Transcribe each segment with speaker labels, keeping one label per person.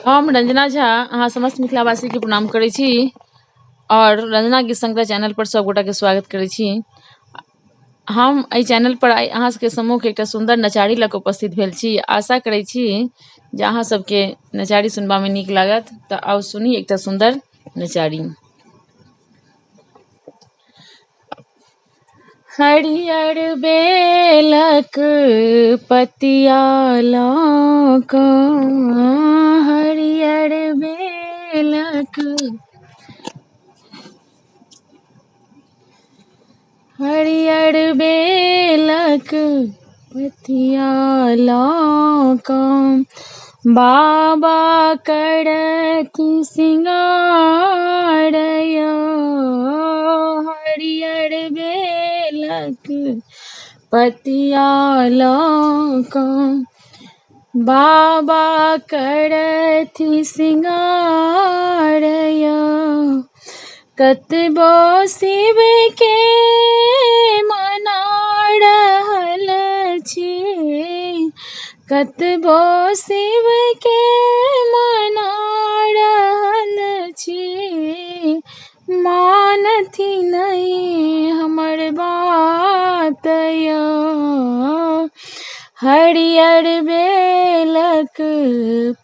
Speaker 1: हम रंजना झा अहाँ समस्त मिथिलावासीके प्रणाम करै छी आओर रंजना गीत संग्रह चैनल पर सब गोटाके स्वागत करै छी। हम एहि चैनल पर आइ अहाँ सबके सम्मुख एकटा सुन्दर नचारी लऽ कऽ उपस्थित भेल छी। आशा करै छी जे अहाँ सबके नचारी सुनबामे नीक लागत। तऽ आउ सुनी एकटा सुन्दर नचारी। हरियर बेलक पतिया लऽ कऽ, हरियर बेलक, हरियर बेलक पतिया लऽ कऽ बाबा करथि सिंगार यौ, हरियर बेलक पतिया लऽ कऽ बाबा करथि सिंगार यौ। कतबो शिवके मना रहल छी, कतबो शिवके मना रहल छी, मानथि नहि हमर बात यौ, हरियर बेलक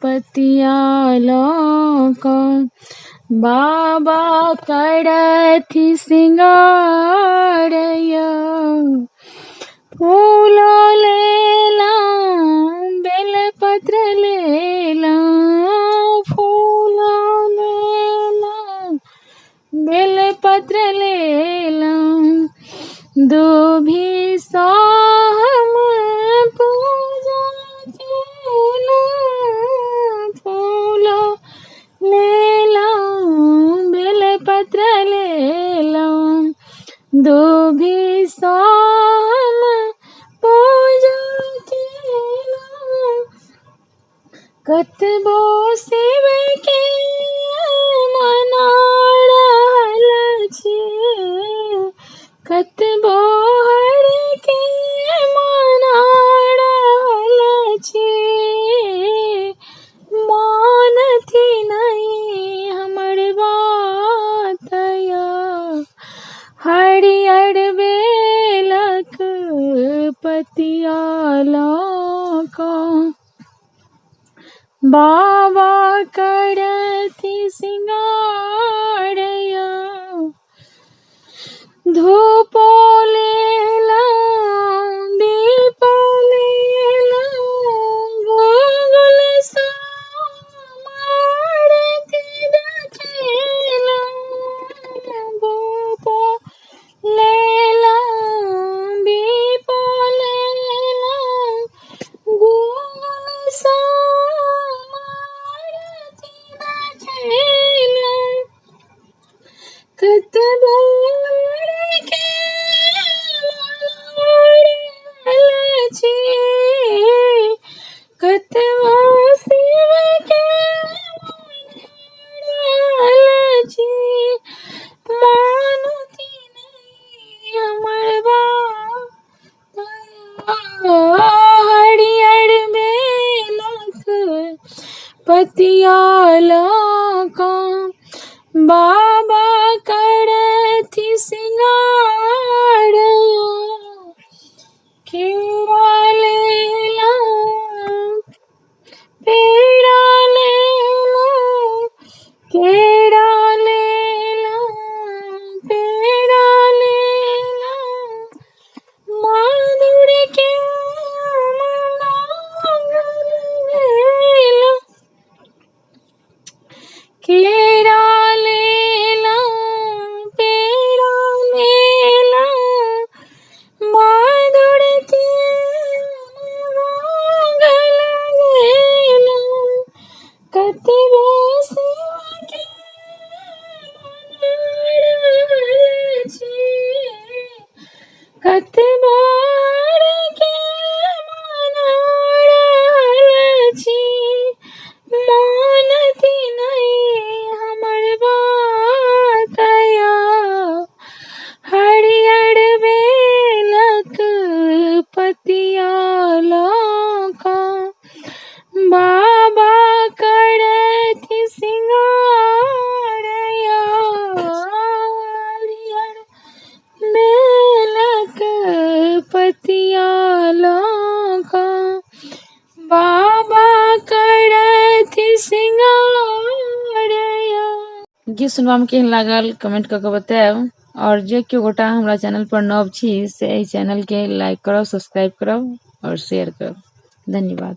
Speaker 1: पतिया लऽ कऽ बाबा करथि सिंगार यौ। फूल लेलहुँ बेलपत्र लेलहुँ, फूल लेलहुँ बेलपत्र लेलहुँ, दूभिसँ हम पूजा केलहुँ, फूल लेलहुँ बेलपत्र लेलहुँ, दूभिसँ हम पूजा केलहुँ, कतबो शिवके मना रहल छी, कतबो हरके मना रहल छी, मानथि नहि हमर बात यौ, हरियर बेलक पतिया लऽ कऽ बाबा करथि सिंगार यौ। धूपो लेलहुँ दीपो लेलहुँ, गोगुल आरती देखेलहुँ, धूपो लेलहुँ दीपो लेलहुँ, गोगुल आरती देखेलहुँ, कतबो के रहल छी, कतबो शिवके रहल छी, मानती नहि हमर बात, हरियर बेलक पतिया लऽ कऽ बाबा करथि सिंगार यौ। केरा लेलहुँ पेड़ा लेलहुँ, केरा लेलहुँ पेड़ा लेलहुँ, माधुर के भेल, केरा लेलहुँ पेड़ा गीत सुनबामे केहन लागल कमेंट कऽ कऽ बतायब। आओर जे केओ गोटा हमरा चैनल पर नव छी से एहि चैनलके लाइक करब, सब्सक्राइब करब आओर शेयर करब। धन्यवाद।